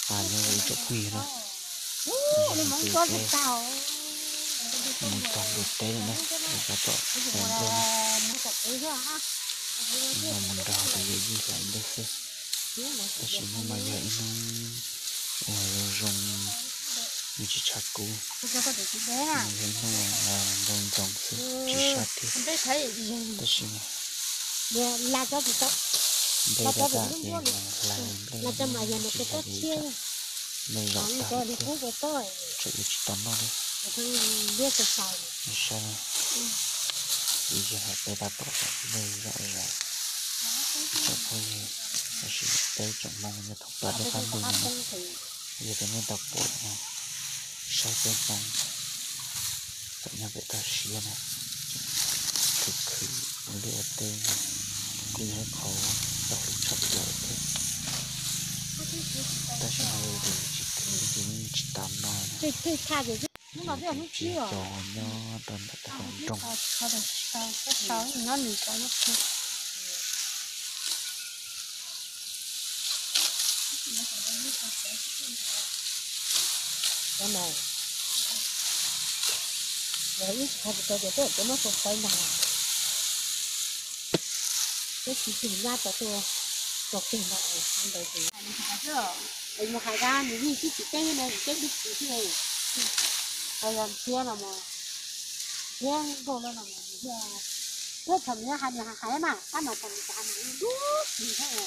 Nyob zoo ib tsoom phooj ywg na, mus txog ntua teb lawm na, tab tom hlais nplej na. Hnub no mus nrog tus yawm yij hlais nplej xwb, tab sis hnub no yog ib hnub uas zoo zoo, nws tsis tshav kub, yog ib hnub ntxoov ntxoov xwb tsis sab thiab. Tab sis nplej tas tas ces hlais nplej tsis hlais li cas, nplej zaum tag li thiab, tseem yuav tsis tau noj li. Saib, ib yam hais peb tab tom nplej zaum zaum, tsoom phooj ywg, tab sis peb tsoom Hmoob nyob thoob plaws lub qab ntuj no, yog tias nej tau pom no, saib peb Hmoob txawm nyob pem toj siab na, khwv khwv ua liaj ua teb no kuj yog ib qho tau hlub tshaj plaws thiab. Tab sis no yog tias tsis khwv ces yeej tsis tau noj na. Tsiv cov nyob rau ntawm tej hav nroog. Ib tsis tau ces tej zaum muab tau tau ntag. Peb tsis tsis nyab tau tuaj tau kawg ntawd, ntawd ces es mus hais rau nws yeej tib tsis teb na, nws teb tib tsis thiab. Ho yog thiab no mas, thiab nkaus no mas, thiab thaum nws hais nws hais mas, tab mas thaum nws hais nws lub tsis thiab.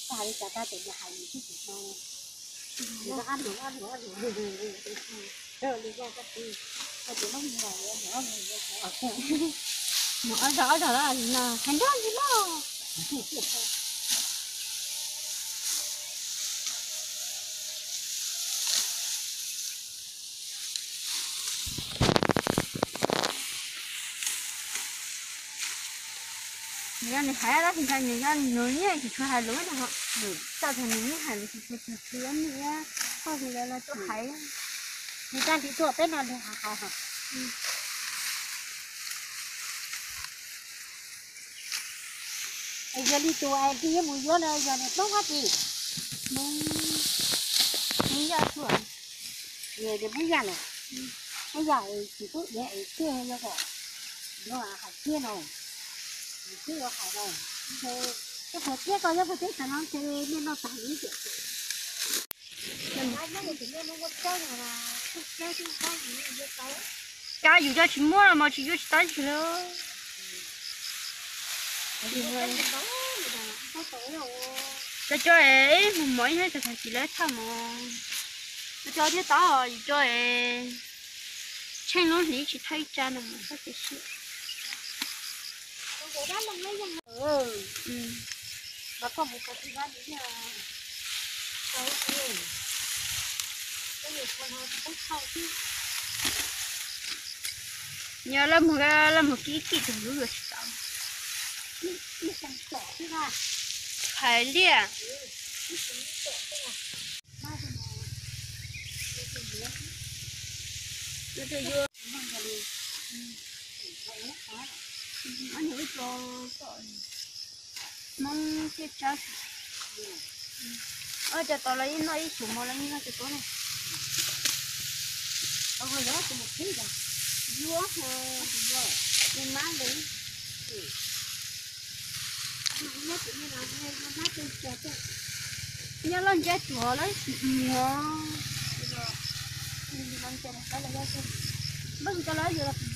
Koj hais li cas tab tes nws hais nws tib tsis tau. Mus ob zog ob zog no hais nrog li no. Nws yog nws hais tab sis ntshai nws yog nws niaj tsis tshua hais lus no, txawm tias nws yeej hais lus tsis tshua tsis tshua niaj, koj hu lawv los tuaj hais. Nws tag nrho tuaj peb no nws hais hais hos. Yog li tus es twb yuav mus yuav no yog nws Hmoob hab tsis? Hmoob Yaj xwb. Nws Hmoob Yaj lawm. Hmoob Yaj tsis tub iav es thiaj yog kom yuav hais thiab no. Nws twb yuav hais no. Koj puas thiab koj nyob puag teb chaws no ces nej noj tag li tiam. Kab yus coj tsis muaj los mas tsis yuav tsis tau tsis lawm. Cov cov es mus mov ib hnub txog tag kis lawv thaj mov. Cov cov thiab tau yus cov es tsheej lub hlis tsis thaj ib tsa no mas txhob tias siab. Nyob laj mus laj mus kib kib tus lub yuav tsis tau. Hais liaj. Hmoob thiab tsab. Cov tod los yeej noj ib xyoo mov los yeej noj tsis tau na. Yuav, nws mab ntawd. Nyob loj ncab tsuas lawm mus. Npaj mus cov lawv yuav los pem